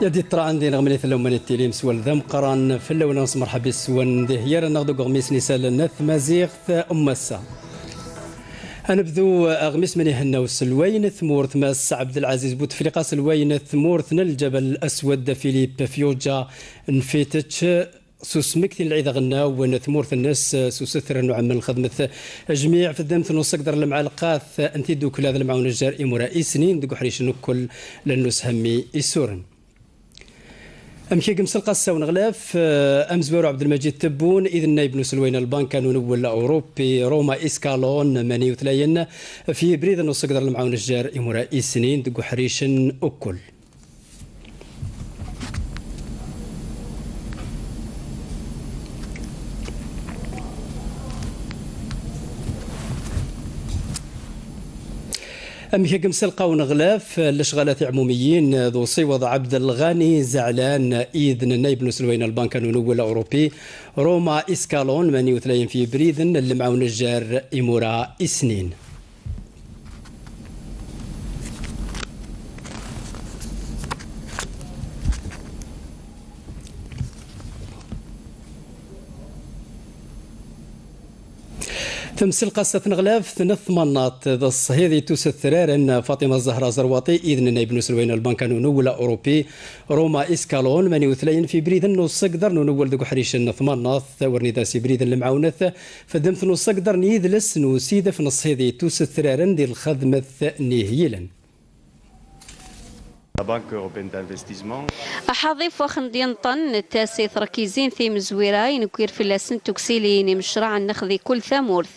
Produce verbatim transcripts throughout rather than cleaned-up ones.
Edi tran din ɣmini tlaw mani tilim swal dam qaran flaw nas marhabi swan de yara nagdu gmis nisal nath maziɣt umassa. Anbdu ɣmis mani hanna uslwayn tmurt mas Abdelaziz Bouteflika slwayn tmurt n Ljebel Aswad Philippe Fiouja nfitch. Susmik tin lɛid ɣnna wn tmurt nnes susetr n uɛml xdmt jmiɛ fdmt n usgdr lmɛlqat n tidukla d lmɛawn jjar imura isnin deg uḥric n ukkul lnus hmi isurn. Amkig mslqa ssawn ɣlaf amzwaru Abdelmajid Tebboune id nnaib n uslway n lbanka n unwwel Awrupi Roma Iskalon mani utlayn fi brid n usgdr lmɛawn jjar imura isnin deg uḥric n ukkul. Amkig mslqa wn ɣlaf lcɣalat iɛmumiyin d usiwḍ Abdelɣani Zaɛlan id nnaib n uslway n lbanka n unwwel Awrupi Roma Iskalon mani utlayn fi brid n lmɛawn jjar imura isnin. Tamsilqast n tneɣlaft n tmannaḍt d ṣṣhid i tusettraren Faṭima Zahra Zerwaṭi id nnaib n uselway n lbanka n unwwel Awrupi Roma Iskalon mani utlayn fi brid n usegder n unwwel deg uḥric n tmannaḍt ur nidas i brid n lemɛawnet. Fdmt n usegder n yidles n usidef n ṣṣhid i tusettraren di lxedmet n ihyilen. La Banque européenne d'investissement. Aḥaḍif waxen d-yenṭen, nettas i tṛekkizin timezwira i nekkir fell-asent tuksilin imecraɛen nnex di kul tamurt.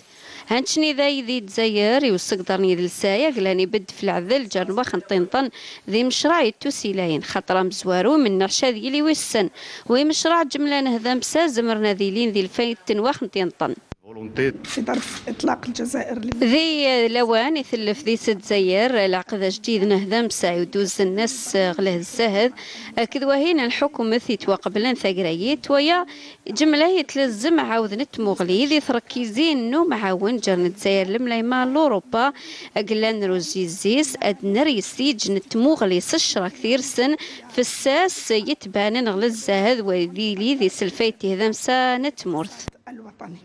Hančni day di Dzayer i usegder n yidles-a aglan ibedd f lɛedl ǧer n waxen d-yenṭen d imecraɛ i tusilayin, xaṭer amezwaru menneɛ ca d yili wissen, u imecraɛ ǧemla n hdamsa zemren ad ilin di lfayt n waxen d-yenṭen. Volonté. في ظرف إطلاق الجزائر لل- Di lawan i tellef di-s Dzayer, lɛaqed ajdid n hdamsa i uduz-nnes ɣ lhd sahd, akked wahi n lḥukumet yettwaqeblen tagrayt, waya ǧemla yettlazzem ɛawed n tmuɣli di tṛekkizin n umɛawen ǧer n Dzayer lemlayma n Luṛupa, aglan n ruzizis, ad nerr yestiǧ n tmuɣli s ccrak tirsen, fessas yettbanen ɣ lzahd, wa d-ili di-s lfayt i hdamsa n tmurt. الوطني.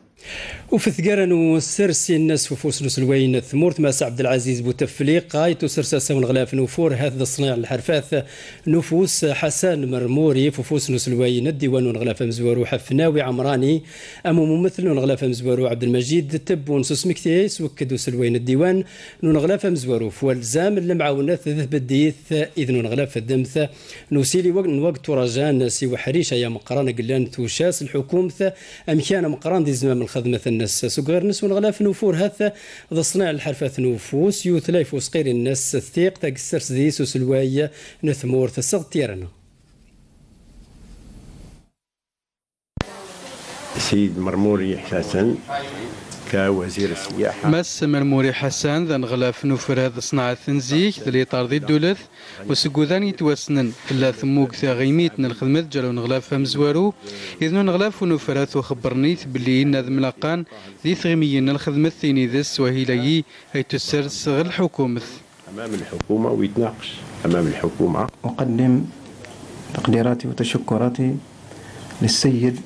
Ufet gar n users-ines ufus n uselway n tmurt Mass Abdelaziz Bouteflika, i tusers-as n uneɣlaf n ufurhat d ṣṣniɛ n lḥerfat n ufus Ḥasan Mermuri, f ufus n uselway n ddiwan n uneɣlaf amezwaru Ḥafnawi Ɛemrani, am umumtel n uneɣlaf amezwaru Ɛebdelmajid Tebboune, s usmekti s wekked uselway n ddiwan n uneɣlaf amezwaru f walzam n lemɛawnat d tbeddit id n uneɣlaf fdmt n usili n wag turajan s iweḥric ay ameqqran glan tuca-s lḥukumt. Amkan ameqqran di zmam n lxedmat-nnes s uɣir-nnes uneɣlaf n ufurhat d ṣṣniɛ n lḥerfat n ufus yutla f usqiri-nnes tiqt agessers di-s uselway n tmurt s ɣ tirna. سيد مرموري حسن كوزير السياحة. Mass Mermuri Ḥasan d aneɣlaf n ufrad d ṣṣnaɛt n zik d liṭar di ddullet, u seg udan yettwassnen tella temmug taɣimit n lxedmet ǧer uneɣlaf amezwaru, id n uneɣlaf n ufrad uxebber-nni belli inna d mlaqan di tɣimiyin n lxedmet tin ides s wahil-agi ay tussers ɣ lḥukumet. أمام الحكومة ويتناقش أمام الحكومة. أقدم تقديراتي وتشكراتي للسيد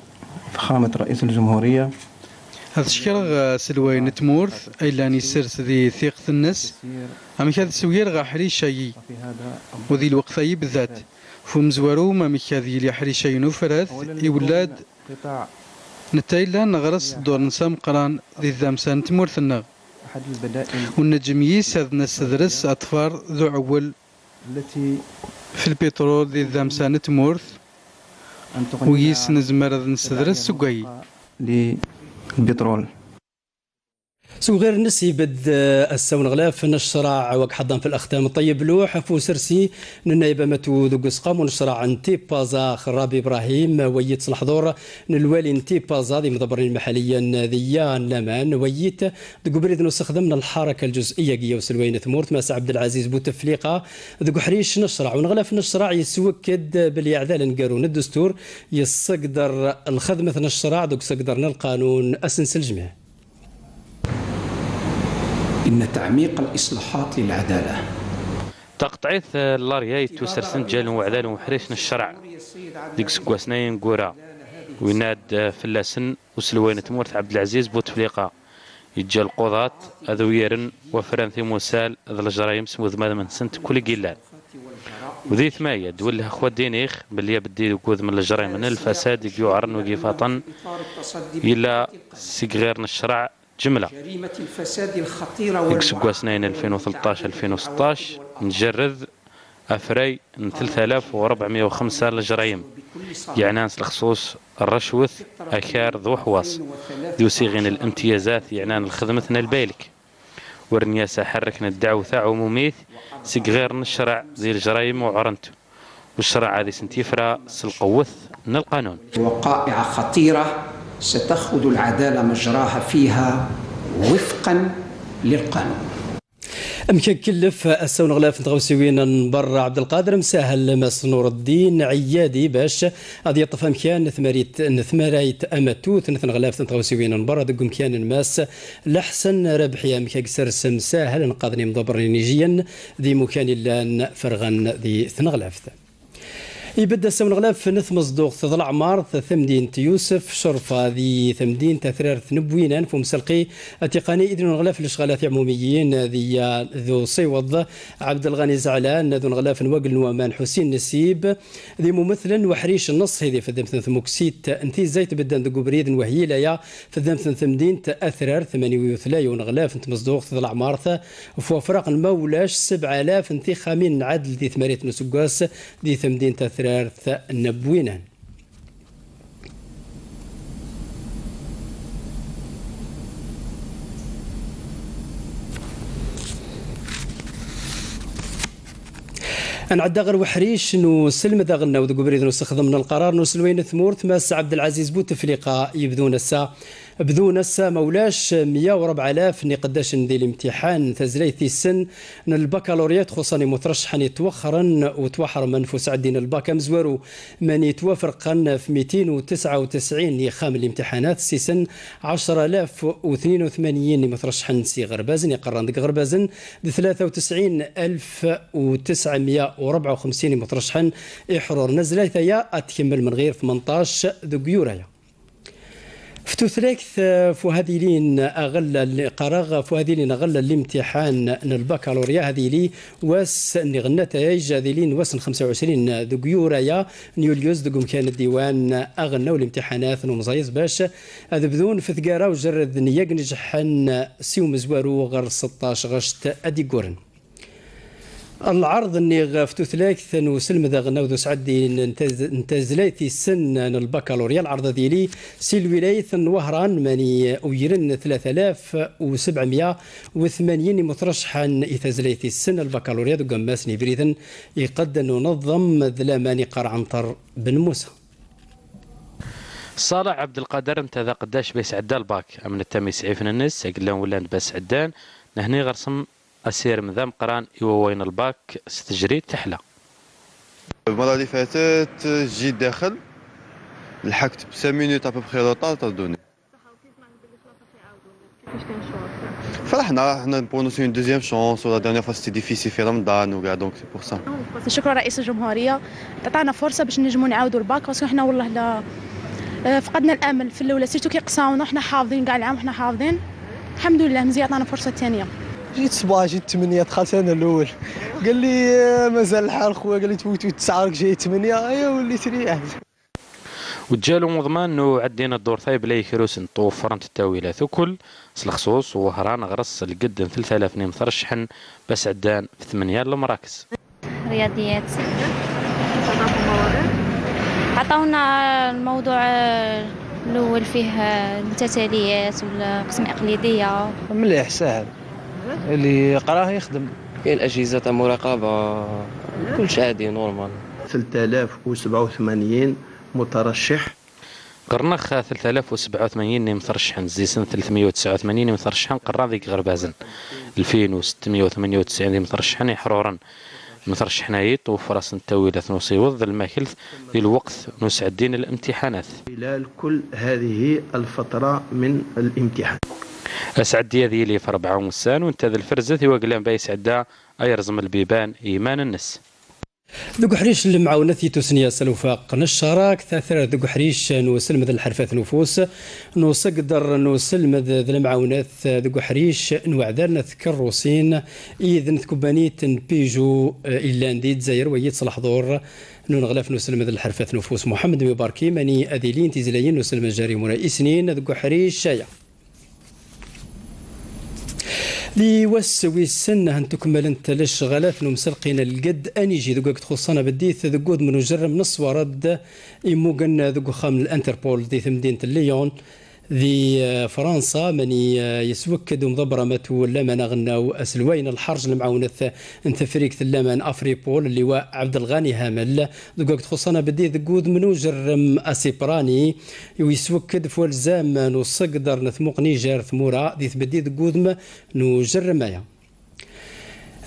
فخامة رئيس الجمهورية. Ad cekkreɣ, eh, aselway n tmurt ay llan isers di tiqt-nnes, amek ad sewyireɣ aḥric-agi, u di lweqt-agi bdat, f umezwaru, amek ad yili aḥric-agi n ufrat, iwella-d netta yellan ɣer-s ddur-nnes ameqqran di tdamsa n tmurt-nneɣ. U nneǧm yis ad nessedres aṭfar d uɛewwel f lpiṭrul di tdamsa n tmurt, u yis nezmer ad nessedres seg wayi. للبترول. S uɣir-nnes ibedd, eh, ass-a uneɣlaf n ccraɛ wag ḥeḍḍan f lextam Ṭeyyeb Luḥ f usersi n nnaib amatu deg usqam n ccraɛ n Tipaẓa Xerrab Ibrahim, wayyit s leḥḍur n lwali n Tipaẓa d imḍebbren lmeḥalliyen d iyya n laman, wayyit deg ubrid n usexdem n lḥaraka lǧuz'iyya deg uselway n tmurt Mass Ɛebdelɛaziz Butefliqa. Deg uḥric n ccraɛ uneɣlaf n ccraɛ yeswekked belli aɛdal aneggaru n ddestur yessegder lxedmet n ccraɛ deg usegder n lqanun asenseljem. إن تعميق الإصلاحات للعدالة Taqṭɛit n larya ittusrsen ǧal n uɛdal n uḥric n ccṛeɛ deg iseggasen-a inegguren, winna-d fell-asen uselway n tmurt Ɛebdelɛziz Butefliqa, yeǧǧa lquḍat ad uwyren wafran timusal d lejṛayem s wudem-nsen kul i yellan. U di tmaya, d-wellheɣ ad d-iniɣ belli abeddi deg wudem n lejṛayem n lfasad i yuɛren u i ifaṭen yella seg ɣir n ccṛeɛ ǧemla. Deg iseggasen-a n alfin u tleṭṭac alfin u seṭṭac, njerred afray n telt alaf u ṛebɛemya u xemsa n lejṛayem yeɛnan s lexṣuṣ rracwet, akar d uḥwaṣ, d usiɣi n lemtyazat yeɛnan lxedmet n lbaylek. Werren-as aḥerrek n ddeɛwet ɛumumit seg ɣir n ccṛeɛ di lejṛayem uɛren-t. U ccṛeɛ ad isent-yefra s lqewwet n lqanun. وقائع خطيرة ستأخذ العدالة مجراها فيها وفقا للقانون. Amek akkellef ass-a uneɣlaf n tɣawsiwin n berra Ɛebdelqader Msahel, Mass Nureddin Ɛiyadi, bac ad yeṭṭef amkan n tmarit n tmarayt amatut n tneɣlaft n tɣawsiwin n berra deg umkan n Mass Leḥsen Rebḥi, amek ad yessers Msahel ineqqaden imḍebbren inijiyen d imukan illan ferɣen di tneɣlaft. Ibedd ass-a uneɣlaf n tmezduɣt d leɛmart tamdint Yusef Curfa di temdint tatrart n Bwinan f umsalqi atiqani idn uneɣlaf n lecɣalat iɛmumiyin di d uṣiweḍ Ɛebdelɣani Zeɛlan d uneɣlaf n wagel n waman Ḥusin Nesib d imumetlen n uḥric n Nṣeḥi di feddemt n tmuksit n Tizzayt bedden deg ubrid n Wehyilaya feddemt n temdint Atrart, tmanya u tlata uneɣlaf n tmezduɣt d leɛmart f wafraq n ma ulac sebɛa alaf n tixxamin n ɛadel di tmarit n useggas di temdint Atrart n Bwinan. Ad nɛedda ɣer uḥric n uselmed aɣelnaw deg ubrid n usexdem n lqarar n uselway n tmurt, Mass Ɛebdelɛaziz Butefliqa, yebdun ass-a Bdun ass-a ma ulac meyya u ṛebɛa alaf n iqeddacen di limtiḥan n tazlayt tis sna n lbakalurya txuṣṣan imutṛecḥen yettwexxren u ttwaḥermen f usɛeddi n lbak amezwaru, mani ttwafreqen f mitin u tesɛa u tesɛin n yixxamen n limtiḥanat, s tis sna ɛecṛa alaf u tnin u tmanyin n imutṛecḥen s iɣerbazen iqerran deg iɣerbazen d tlata u tesɛin alf u tesɛa meyya u ṛebɛa u xemsin n imutṛecḥen iḥṛuṛen. Azlayt aya ad tkemmel menɣir tmenṭac deg yura-ya. F tutlayt, eh, f uhad ilin aɣella, qqareɣ, f uhad ilin aɣella n limtiḥan n lbakalurya, ad ili wass n iɣennatayaj, ad ilin wass n xemsa u ɛecrin deg yura-ya n yulyuz deg umkan n diwan aɣelnaw n limtiḥanat n umẓayez bac ad bdun f tgara ujerred n yagn ijeḥḥen s umezwaru ɣer seṭṭac ɣect ad igguren. Lɛerḍ-nni ɣef tutlayt n uselmed aɣelnaw d usɛeddi n taz-, n tazlayt tis sna n lbakalurya, lɛerḍ ad yili si lwilayt n Wehran, mani uyren tlata alaf u sebɛemya u tmanyin n imutṛecḥen i tazlayt tis sna n lbakalurya deg wammas n ibriden iqedden n uneḍḍem d laman iqqar Ɛenṭer Ben Musa. Ṣaleḥ Ɛebdelqader, netta d aqeddac bas ɛedda lbak, am netta mi sɛifen-nnes, agella n wellan d bas ɛeddan, nehni ɣer-sen asirem d ameqqran i waway n lbak s tejrit tiḥla. المرة اللي فاتت جيت داخل، لحقت ب cinq minutes à peu près retard، طردوني. فرحنا، حنا pour nous c'est une deuxième chance، و la dernière fois c'était difficile في رمضان وكاع، donc c'est pour ça. شكرا رئيس الجمهورية، عطانا فرصة باش نجمو نعاودو الباك، parce que حنا والله لا، آه، فقدنا الأمل في الأولى، surtout كي قصاونا، حنا حافظين كاع العام، حنا حافظين. الحمد لله، مزيان، عطانا فرصة ثانية. جيت صباح، جيت ثمانية، دخلت أنا الأول. قال لي: "آه، مازال الحال خويا." قال لي: "تويت، تويت، تسعة، راك جاي ثمانية." أيا، وليت ريحت. Uǧǧal n uḍman n uɛeddi n ddurt-a i bla ikrus n tewfrent n ttawilat ukel s lexṣuṣ Wehran ɣer-s lgedd n tlata alaf n imtṛecḥen bas ɛeddan f tmenya n lemrakes. رياضيات. عطاونا الموضوع، آه، الأول فيه، آه، المتتاليات والقسم الإقليدية. مليح، ساهل. اللي يقراه يخدم. كاين أجهزة تاع مراقبة، كلش عادي، normal. ثلاثة آلاف وسبعة وثمانين مترشح. Ɣer-neɣ tlata alaf u sebɛa u tmanyin n imtṛecḥen, zzi-sen tlatmeyya u tesɛa u tmanyin n imtṛecḥen qerran deg iɣerbazen, alfin u settmeyya u tmenya u tesɛin d imtṛecḥen iḥṛuṛen. Imtṛecḥen-ayi tewfer-asen ttawilat n uṣiweḍ d lmakelt di lweqt n usɛeddi n limtiḥanat. خلال كل هذه الفترة من الامتحان. Asɛddi ad yili f rebɛa n wussan, u netta d lferzet i waglan bay sɛedda ay rẓem lbiban i yiman-nnes. Deg uḥric n lemɛawnet yettusen-yas Lufaq n Ccarak, tatrart deg uḥric n uselmed n lḥerfat n ufus, n uṣegder n uselmed d lemɛawnet deg uḥric n weɛdal n tkerrusin, id n tkebbanit n Peugeot, eh, illan di Dzayer, wayyi s leḥḍur n uneɣlaf n uselmed n lḥerfat n ufus Muḥemmed Mibarki, mani ad ilin tizlayin n uselmed Jari Mura Isnin deg uḥric aya. Di wass wis sin, hant ukmalent lecɣalat n umselqi n lged aniji deg waqt txuṣṣan abeddit deg udem n ujerrem n ṣṣwara d immugen deg uxxam n l'Interpol di temdint n Lyon di, eh, Fransa, mani, eh, yeswekked umḍabber amatu n laman aɣelnaw aselway n lḥerj n lemɛawnet n tefrikt n laman Afripol, lliwa Ɛebdelɣani Hamel, deg waqt txuṣṣan abeddit deg udem n ujerrem asiprani, u yeswekked f walzam n uṣegder n tmuqni jar tmura di tbeddi deg udem n ujerrem aya.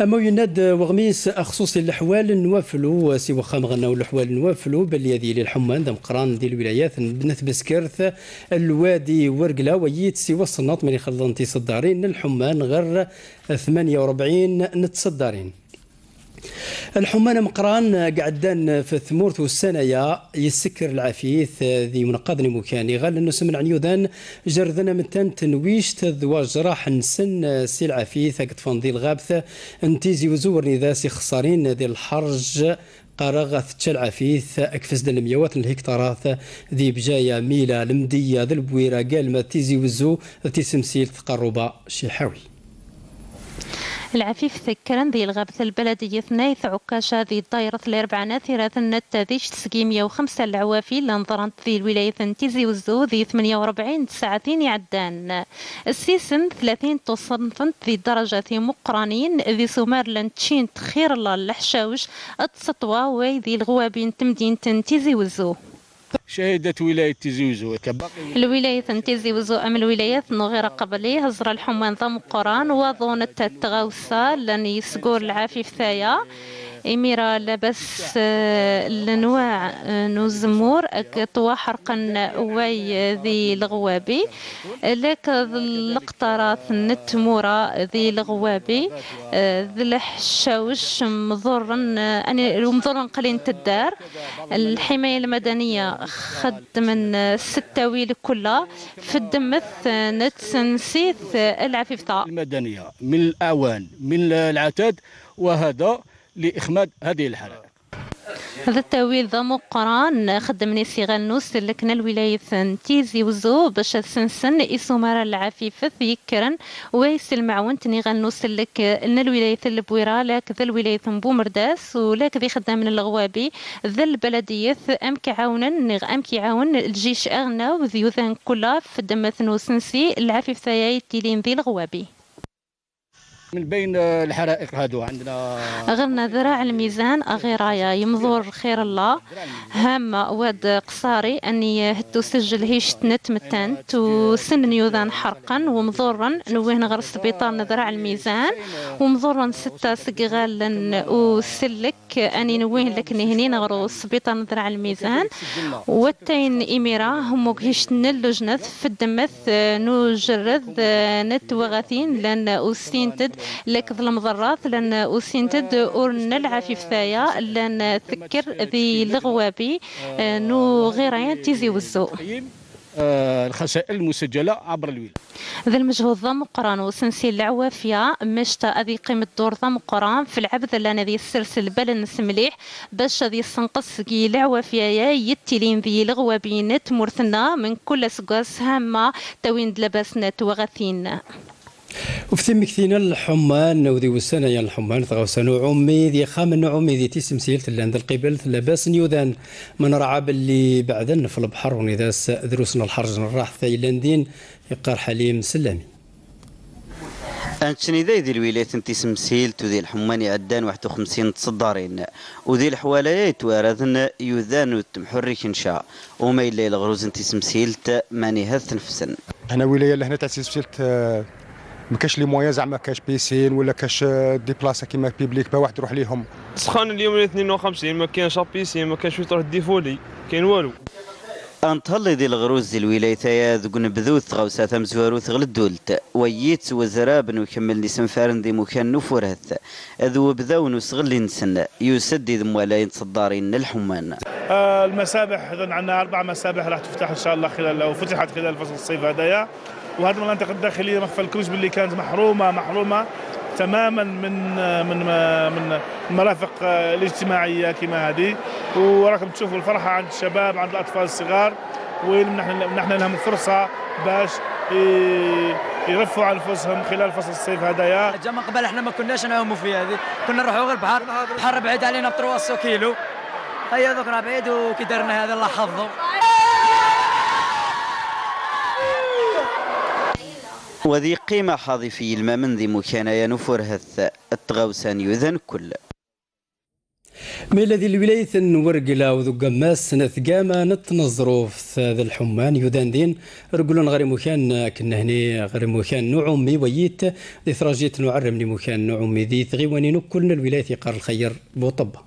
Ama u yenna-d weɣmis axṣuṣi n leḥwal n waflu, si wexxam aɣelnaw n leḥwal n waflu, belli ad yili lḥumman d ameqqran di lwilayat n Bnet Beskert, Lwadi Wergla, wayyi s-iwaṣṣen-d mani xelḍen tiṣeddarin n lḥumman ɣer tmanya u rebɛin n tṣeddarin. Lḥumman ameqqran, eh, iɛeddan f tmurt ussan aya, yessekker lɛafit, eh, di uneqqad n imukan. Iɣallen n usemneɛ n yudan jerrden am ttant n wict d wajraḥ-nsen, eh, si lɛafit, ad ṭṭfen di lɣabt n Tizi Uzzu, werni d as ixeṣṣarin di lḥerj, qqareɣ ad tečča lɛafit, ad kfesden lemyawat n lhiktarat di Bjaya, Mila, Lemdiyya, d Lbwira, Galma, Tizi Uzzu, d tisemsilt Qarruba, Ciḥawi. Lɛafif tekkren di lɣabt lbelediyyet n Ayt Ɛukkaca di ddayret n Lerbɛa n At Iraten n Tadict seg yimya u xemsa n leɛwafi llan ḍrant di lwilayet n Tizi Uzzu di tmenya u rebɛin n tsaɛtin iɛeddan. Ssisen tlatin tuṣnfent di ddarajat imuqqranin di sumar llan ččint xir n leḥcawec d tseṭwa way di lɣwabi n temdint n Tizi Uzzu. شهدت ولاية تيزي وزو كباقي ولايات. Lwilayet n Tizi Uzzu am lwilayat n uɣiraq qbli, hẓra lḥumman d ameqqran, waḍu n tɣawsa llan yesgur lɛafif taya, imira labas, eh, lenwaɛ, eh, n uzemmur, akked ttwaḥerqen way, eh, di leɣwabi, lak d leqṭarat n tmura di leɣwabi, eh, d leḥcawec mḍurren, eh, ani-, mḍurren qlin teddar. Lḥimaya lmadaniya xeddmen s ttawil kulla f ddemmet n tsensit lɛafif ta. المدنية من الأعوان من العتاد، وهذا لإخماد هذه الحرائق. D ttawil d amuqqran xeddmen s iɣallen n usellek n lwilayet n Tizi Uzzu bac ad sensen isumar n lɛafifet yekkren way s lmeɛwent n iɣallen n usellek n lwilayet n Lebwira, lak d lwilayet n Bumerdas, u lak d ixeddamen n leɣwabi d lbelediyet, amek ɛawnen neɣ amek iɛawen lǧic aɣelnaw d yudan kulla f ddemmet n usensi lɛafif taya yettilin di leɣwabi. من بين الحرائق هذو عندنا Ɣer-neɣ draɛ lmizan aɣir aya yemḍurr xir n llah, ham wad qṣari ani hettu sejjel hict n tmettant u sen n yudan ḥerqen u mḍurren, newwihen ɣer sbiṭar n draɛ lmizan u mḍurren setta seg iɣallen n usellek ani newwihen lak nihnin ɣer usbiṭar n draɛ lmizan. Wattayen imira hemmug hict n llejnat f ddemmet, eh, n ujerred, eh, n twaɣatin llan usint-d lak d lemḍerrat llan usint-d ur n lɛafif taya llan tekker di leɣwabi, eh, n uɣir aya n Tizi Uzzu. آه، الخسائر المسجلة عبر الولاية. D lmejhud d ameqqran usensi n leɛwafiya, mecta ad yeqqim ddur d ameqqran f lɛebd llan ad yessers lbal-nnes mliḥ bac ad yessenqes seg leɛwafiya-ya yettilin di leɣwabi n tmurt-nneɣ, mkul aseggas hamma ttawin-d labas n twaɣatin. Uf timmektin n lḥumman, u di wussan aya n lḥumman, tɣawsa n uɛummi d yexxamen n uɛummi di tisemsilt llan d lqibelt labas n yudan, ma nerɛa belli beɛden f lebḥer, u nni d as drus n lḥerj n rraḥt ay llan din, yeqqar Ḥalim Sellami. Ad neččen iday di lwilayt n tisemsilt, u di lḥumman iɛeddan waḥed u xemsin n tṣeddarin, u di leḥwal-aya yettwaraden yudan u temḥurrik n ca, u ma yella leɣruz n tisemsilt, mani ha t-nefsen. هنا ولاية لهنا تاع سيسفيلت، آه، ما كاش لي مويان، زعما كاش بيسين ولا كاش، آه، دي بلاصة كيما بيبليك با واحد يروح ليهم. سخان اليوم الاثنين وخمسين، ما كاينش بيسين، ما كاينش وين تروح ديفولي، كاين والو. Анталли ди лгруз ди лвилейтея дугун бдут гавсатам зуарут гълдулт. Вайит вазара бну хэммэл нисэнфарн ди мухан нуфурат. Эд вбдау нусгълинсн. Юсэд ди дмуалайн цадарин нэлхуман. آه، المسابح، إذن عندنا أربع مسابح راح تفتح إن شاء الله خلال، أو فتحت خلال فصل الصيف هذايا. وهذا المناطق الداخلية مخفى الكروش باللي كانت محرومة، محرومة تمامًا من، من، من المرافق الاجتماعية كما هذه. وراكم تشوفوا الفرحة عند الشباب، عند الأطفال الصغار، وين نحن، نحن لهم فرصة باش ي-، يرفعوا عن أنفسهم خلال فصل الصيف هذايا. جا من قبل احنا ما كناش نعوموا في هذه، كنا نروحوا غير بحر، بحر بعيد علينا ب trois cents كيلو. هيا دوك راه بعيد وكي دارنا هذا الله حظه. Wadhi qima ḥaḍi fi ilmamen d imukan-aya n ufurhet n tɣawsa n yudan kul. Mela di lwilayt n Wergla u deg ammas n tgama n tneẓruft d lḥumma n yudan din, regglen ɣer imukan akken nehni ɣer imukan n uɛummi wayit di trajit n uɛerrem n imukan n uɛummi di tɣiwanin ukkul n lwilayt iqqar lxeyr Buṭebba.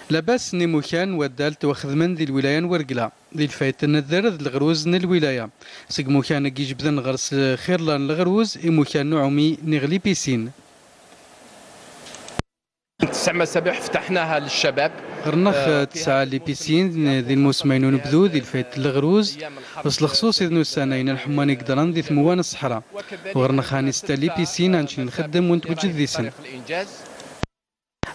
Labas n imukan waddal ttwaxedmen di lwilaya n Wergla, di lfayt n dder d leɣruz n lwilaya. Seg imukan i ijebden ɣer-s lxirla n leɣruz, imukan n uɛumi niɣ lipisin. تسع مسابح فتحناها للشباب. Ɣer-neɣ tesɛa lipisin di lmusma-inu n unebdu di lfayt n leɣruz, s lexṣuṣ i d-nusan ayen n lḥumma n igḍran di tmewwa n ṣṣeḥra. U ɣer-neɣ hani setta lipisin anci nxeddem u ntweǧǧed di-sen.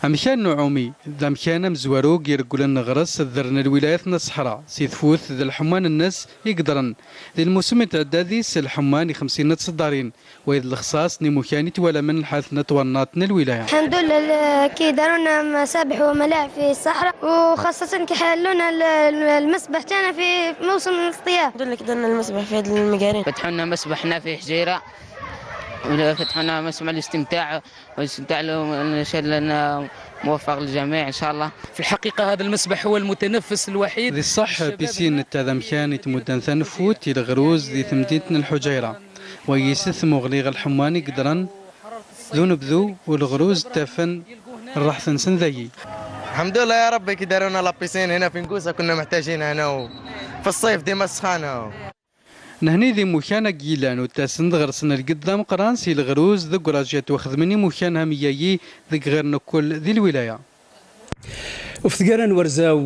Amkan n uɛumi d amkan amezwaru i iregglen ɣer-s dder n lwilayat n ṣṣeḥra, si tfut d lḥumma-nnes i yeḍran. Di lmusum i tɛedda dis lḥumma n ixemsin n tṣeddarin, wa d lexṣaṣ n imukan i twalamen lḥat n twannaḍt n lwilaya. الحمد لله، كي دارونا مسابح وملاعب في الصحراء، وخاصة كي حلونا ال-، ال-، المسبح تاعنا في موسم الاصطياد. الحمد لله، كي دارنا المسبح في هاد المقارين. فتحوا لنا مسبحنا في حجيرة، وفتحوا لنا مسبح الاستمتاع. ويستمتع لهم، إن شاء الله أنا موفق للجميع إن شاء الله. في الحقيقة هذا المسبح هو المتنفس الوحيد. Di ṣṣeḥ, pisin netta d amkan i tmuddan taneffut i leɣruz di temdint n Lḥuǧayra. Wa yis tmuɣli ɣer lḥemma n igḍran d unebdu u leɣruz ttafen rraḥt-nsen dagi. الحمد لله يا ربي كي دارونا la piscine هنا في نقوسة، كنا محتاجينها هنا، وفي الصيف ديما سخانة. Nehni d imukan-agi yellan u ttasen-d ɣer-sen lged d ameqqran si leɣruz deg urajjat wa xedmen imukan hamyayi deg ɣir n ukkul di lwilaya. Uf tgara n warzaw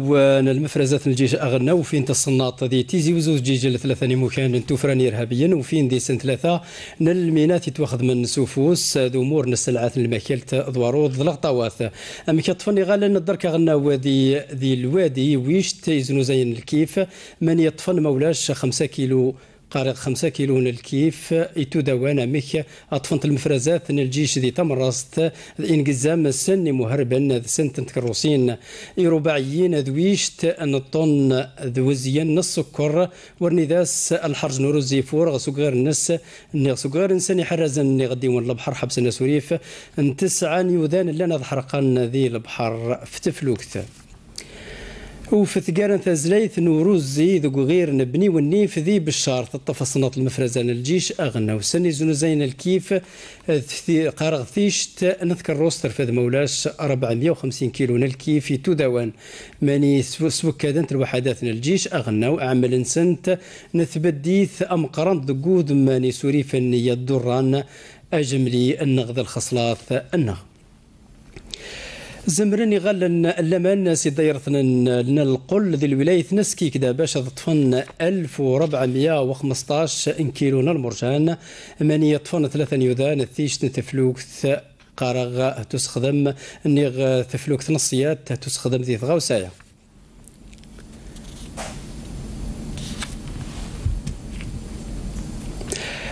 n lmefrazat n lǧic aɣelnaw ufin taṣennaṭ di Tizi Uzzu, zǧiǧel tlata n imukan n tufra n yirhabiyen ufin di-sen tlata n lminat yettwaxedmen s ufus d umur n sselɛat n lmakelt d waruḍ d leɣṭawat. Amek ad ṭṭfen iɣallen n dderk aɣelnaw di, di lwadi wict iznuzayen lkif, mani yeṭṭfen ma ulac xemsa kilu, qariɣ xemsa kilu n lkif, ittudawan amek ad ṭṭfent lmefrazat n lǧic di tamerrast d ingezzam-nsen imuherben d-sent n tkerrusin irubaɛiyin d wict n ṭṭun d wezyen n ssukkeṛ, wernidas lḥerǧ n uruz ifur ɣer ugeɣ-nnes, niɣ s ugeɣ-nsen iḥerrazen n iɣeddiwen n lebḥer ḥebsen asurif n tesɛa n yudan llan ad ḥerqen di lebḥer f teflukt. Uf tgara n tazlayt n uruzzi deg uɣir n Bni Wennif di Beccar teṭṭef aṣennaṭ lmefraza n lǧic aɣelnaw-sen iznuzayen lkif, eh, ti-, qqareɣ tict n tkerrust terfed ma ulac rebɛemya u xemsin kilu n lkif ittudawan. Mani sw-, swekkaden lwaḥadat n lǧic aɣelnaw aɛmel-nsent n tbeddit ameqqran deg udem n isurifen n yadduran ajemli nneɣ d lxeṣlat nneɣ. Zemren iɣallen n laman si ddayret n, n lqel di lwilayt n Skikda bac ad ṭṭfen alef u rebɛemya u xmesṭac n kilu n lmerjan, mani yeṭṭfen tlata n yudan d tict n teflukt, qqareɣ tusexdem, niɣ teflukt n ṣṣyad tusexdem di tɣawsa-ya.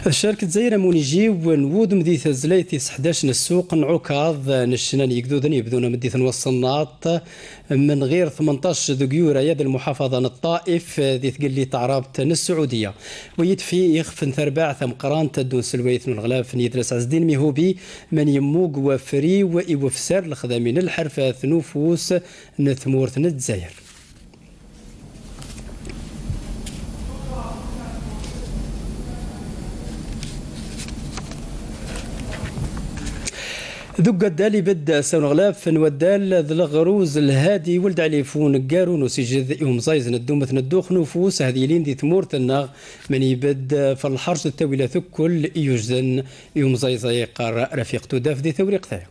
Tcerk Lezzayer am unijiw n wudem di tezlayt tis ḥdac n ssuq n Ɛukaḍ n ccna n yegduden yebdun am ddit n waṣṣennaṭ, mn ɣir tmenṭac deg yura-ya d lmuḥafaḍa n Ṭṭaif di tgellidt taɛrabt n Sɛudiya. Wa yetfi ixef n terbaɛt tameqqrant ad d-unselwayt n uneɣlaf n yidles Ɛezdin Mihubi, man yemmug wafriw i wefsar lexdami n lḥerfat n ufus n tmurt n Lezzayer. Deg ugaddal ibedd s-awen ɣlaf n-waddal d-leɣruz lhadi weld ɛli fu neggaru n-usiǧed i umẓayez n-ddummet n-ddux n-ufus hadi ilin di tmurt-nneɣ, mani ibedd f-lḥerǧ d-ttawilat ukkul i yujden i umẓayez ay iqqar Rafiq Tudaf di tewriqt-a.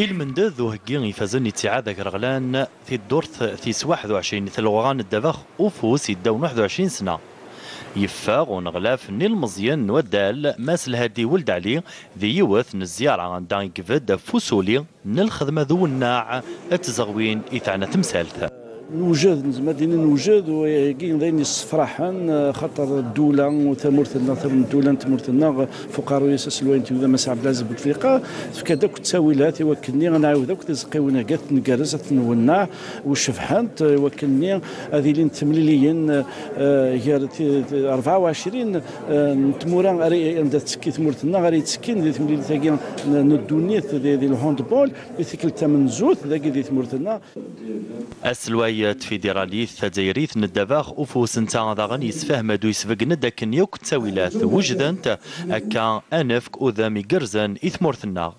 Ilmend d-uheggi ifazen i ttiɛad agerɣlan tiddurt tis waḥed uɛecrin i tlɣuɣa n-ddabex ufus iddaw n waḥed uɛecrin sna. Yeffeɣ uneɣlaf n ilmeẓyen n waddal Mass Lhadi Weld Ɛli di yiwet n zzyara anda i ibedd ɣef usuli n lxedma d uwennaɛ d tzeɣwin i teɛna temsalt. Newjed, nezmer ad d-nini newjed, u wagi d ayen yessefraḥen, xaṭer ddula u tamurt-nneɣ, ddula n tmurt-nneɣ, f uqerruy-is aselway n tugda Mass Ɛebdelaziz Butefliqa, tefka-d akk ttawilat i wakken-nni ad nɛiwed akk tizeqqiwin-agi ad t-ngerrez, ad t-nwenneɛ, u cebḥent, i wakken-nni ad ilint temliliyin, eh, gar ti-, ti-, rebɛa u ɛecrin, eh, n tmura ara, anda tettekki tmurt-nneɣ, ara yettekkin di temlilit-agi n, n ddunit di, di lhandball, di tikkelt tamenzut, dagi di tmurt-nneɣ. Aselway n tfidiralit tazzayrit n ddabex ufus netta daɣen yessefhem-d u yesbeggen-d akken yakk ttawilat wejdent akka ad nefk udem igerrzen i tmurt-nneɣ.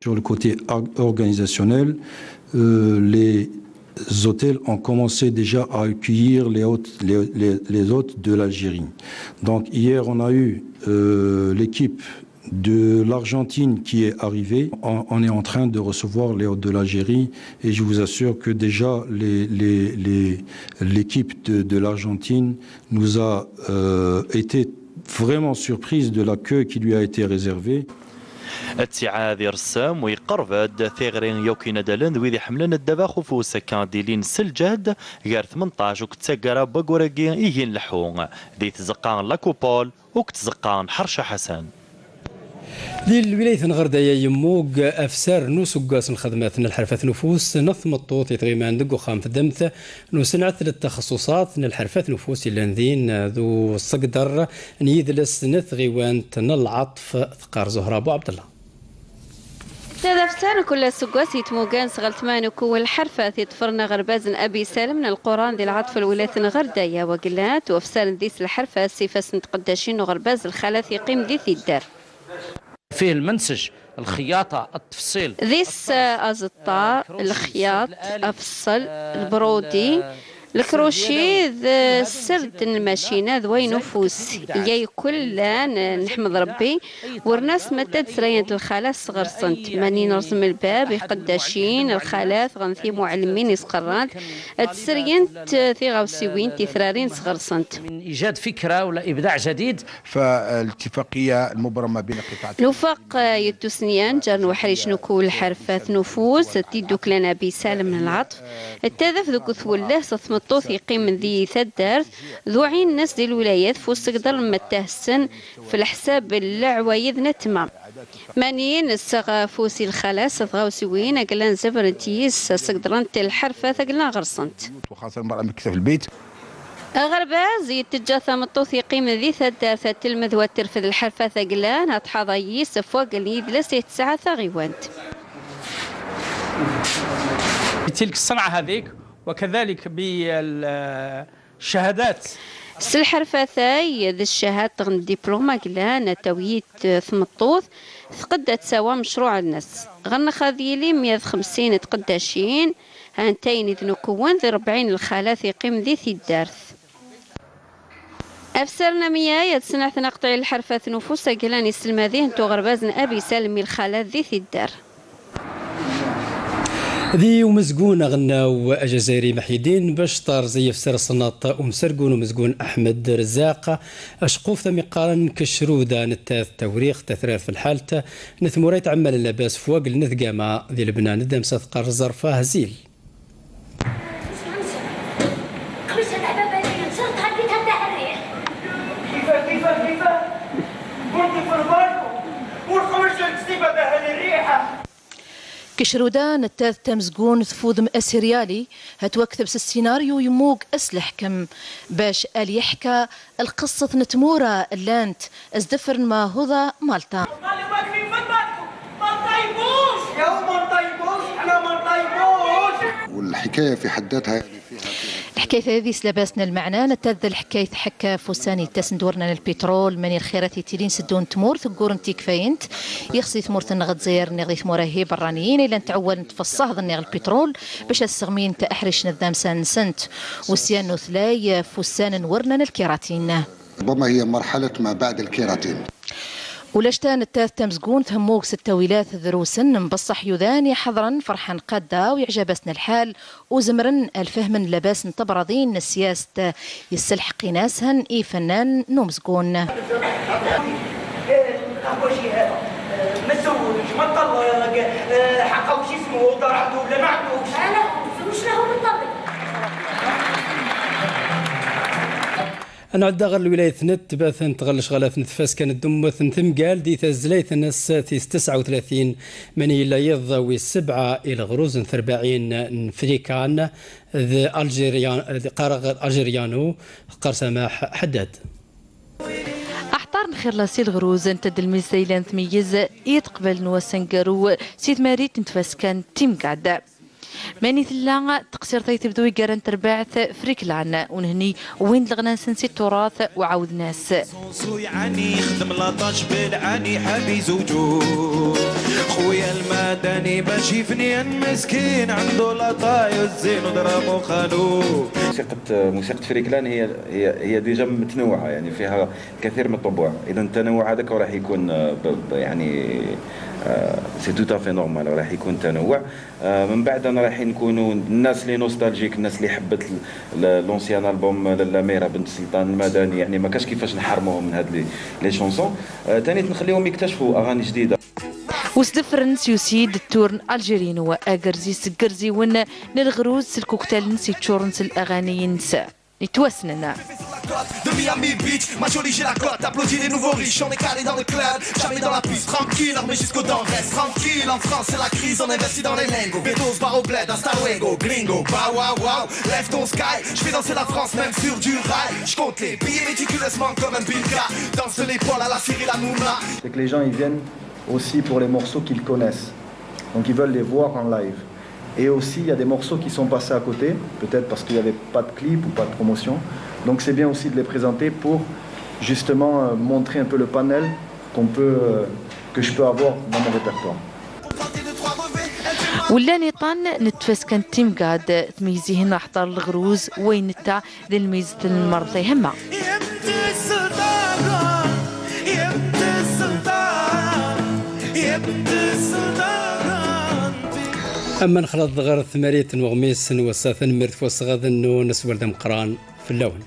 Sur le côté or-, organisationnel, euh, les hôtels ont commencé déjà à accueillir les hôtes, les, les, les hôtes de l'Algérie. Donc hier, on a eu, euh, l'équipe de l'Argentine qui est arrivée. On, on est en train de recevoir les hôtes de l'Algérie et je vous assure que déjà les, les, les, l'équipe de, de l'Argentine nous a, euh, été vraiment surprise de l'accueil qui lui a été réservé. Ttiɛad irsem u iqerreb-d tiɣri yakk inadalen d wid iḥemmlen ddabex ufus akka ad d-ilin s lǧehd gar tmenṭac u deg taggara n waggur-agi i gin leḥḥu di tzeqqa n La Coupole u deg tzeqqa n Ḥerca Ḥasan. Di lwilayt n Ɣerdaya yemmug afsar n useggas n lxedmat n lḥerfat n ufus n tmeṭṭut i tɣiman deg uxxam n teddemt n usenɛet n txeṣṣuṣat n lḥerfat n ufus yellan din d usegder n yidles n tɣiwant n Lɛaṭef, teqqar Zuhra Buɛebdella. Tadafsar n kul aseggas yettmugan s ɣeltman u kul lḥerfat yeṭṭfren aɣerbaz n Abi Salem n Lquran di Lɛaṭef n lwilayt n Ɣerdaya, wagla twafsaren dis lḥerfat s ifassen n tqeddacin n uɣerbaz lxalat yeqqim di tidder. فيه المنسج، الخياطة، التفصيل. Dis, eh, aẓeṭṭa, lexyaṭ, afṣṣel, lbrudi, lekruci d sser n lmacina d wayen ufus. Iga yakk llan, eh, neḥmed Rebbi, wernas ma d taddesrayant lxalat sɣer-sent. Mani nerẓem lbab, iqeddacin, lxalat, ɣen timuɛelmin isqerrant, ad sseryent, eh, tiɣawsiwin titrarin sɣer-sent. من إيجاد فكرة ولا إبداع جديد. فالاتفاقية المبرمة بين قطاع Lufaq, eh, yettusnyan, ǧer n uḥric n ukul lḥerfat n ufus, d tiddukla n Abi Salem n Lɛaṭef, d tadeft deg utwelleh s tmeṭṭut yeqqimen di taddart, d uɛin-nnes di lwilayat f usegder n mettah-sen f leḥsab n leɛwayed n tma. Mani nessaɣ afus i lxalat s tɣawsiwin, agla nzebren-t yis, segdrent lḥerfat agla ɣer-sent. وخاصة المرأة المكثة في البيت. Aɣerbaz yettejja tameṭṭut yeqqimen di taddart ad telmed wa terfed lḥerfat aglan, ad tḥaḍa yis f wagel n yidles i tesɛa taɣiwant. تلك الصنعة هذيك، وكذلك بالشهادات. S lḥerfat-a d ccahat ɣer diplum aglan ad tawi tmeṭṭut, tqedd ad tsawa mecruɛ-nnes. Ɣer-neɣ ad yili meyya d xemsin n tqeddacin, hantayen d-nukwen d rebɛin n lxalat yeqqim di tiddart. Afsar n amyay ad snɛten aqṭiɛ n lḥerfat n ufus aglan iselmad-ihen n uɣerbaz n Abi Salem i lxalat di tidder. Di umezgun aɣelnaw ajazzayri Meḥyedin Becṭar, zi yefser ṣṣennaṭ umsergun umezgun Aḥmed Rezzaq, aceqquf tamiqqaren n Kecruda, nettat tawriqt tatrart f lḥalt n tmura itɛemmalen labas f wagel n tgama di Lebnan, d amsa teqqar Ẓerfa Hzil. Kecruda, nettat tamezgun tfudem asirya-li, hetwakteb s ssinaryu yemmug s leḥkem, bac ad yeḥka lqeṣṣet n tmura llant s-deffren Mahuda Malṭa. والحكاية في حد ذاتها يعني فيها، فيها كيف هذه سلبسنا المعنى نتذل حكاية حكا فوساني تسندورنا البترول من الخيرات تيلين سدون تمور ثقور انتي كفاينت يخصي ثمور تنغد زير نغدي ثمورة هي برانيين إلا نتعول نتفصه ظني البترول باش السغمين تأحرش نذام سان سنت وسيان نوثلاي فوسان نورنا الكيراتين. ربما هي مرحلة ما بعد الكيراتين. ولشتان التاث تمزقون ثموك ستة ويلات ذروسن مبصح يذاني حضرا فرحا قدا ويعجبسنا الحال وزمرن الفهم لباس تبرضين السياسة يسلحقي ناسهن إي فنان نومزقون. Nɛedda ɣer lwilayt n At, tbatent ɣer lecɣalat n tfaska n ddemmet n temgal di tazlayt-nnes tis tesɛa u tlatin, mani yella yiḍ wis sebɛa i leɣruz n terbaɛin n Frikan d Algerian, d qqareɣ Algeriano, qqar Samaḥ Ḥeddad. Aḥṭar n xir la si leɣruz n tedlmizt ay lan tmeyyez i teqbal n wass aneggaru si tmarit n tfaska n Timgad. Mani tella teqsirt ay tebdu i gar n terbaɛt Friklan, u nehni win d leɣna-nsen si turath u ɛawden-as. يعني خدم لاطاش بالعاني حاب يزوجو. خويا المدني ماشي فنيان مسكين، عنده لاطا يزين ودرامو خانو. موسيقى، موسيقى فريكلان هي، هي، هي ديجا متنوعة، يعني فيها كثير من الطبوع. إذا التنوع هذاك راح يكون، آه، ب-، ب-، يعني، آه، c'est tout à fait normal، راح يكون تنوع. آه، من بعد أنا رايحين نكونوا الناس اللي نوستالجيك، الناس اللي حبت ال-، ال-، l'ancien album للأميرة بنت السلطان المدني، يعني ما كاش كيفاش نحرموهم من هاد les، les chansons. آه، تاني نخليهم يكتشفوا أغاني جديدة. وسدفرن سيوسيد التورن الجيرين وأجرزي سجرزي ون للغروز الكوكتيل نسي تشورن سل أغاني ينسى. يتوسننا. De Miami Beach, ma jolie j'ai la cote, applaudis les nouveaux riches, on est calé dans le club, jamais dans la piste, tranquille, armé jusqu'aux dents, reste tranquille, en France c'est la crise, on investit dans les lingots, Beatles, bar au bled, hasta luego, gringo, bow wow wow, lève ton sky, je fais danser la France même sur du rail, je compte les billets méticuleusement comme un bilka, danse l'épaule à la Cyril Hanouna. C'est que les gens ils viennent aussi pour les morceaux qu'ils connaissent, donc ils veulent les voir en live. Et aussi, il y a des morceaux qui sont passés à côté, peut-être parce qu'il n'y avait pas de clip ou pas de promotion. Donc c'est bien aussi de les présenter pour justement, euh, montrer un peu le panel qu'on peut, euh, que je peux avoir dans mon répertoire. ولاني طن نتفسكن تيم قاد تميزيهن احضر الغروز وين نتا للميزة المرضى هما. أما نخلط ضغر ثمارية وغميس نوسا ثنمرت فوسغاذ النون سوال دمقران في اللون.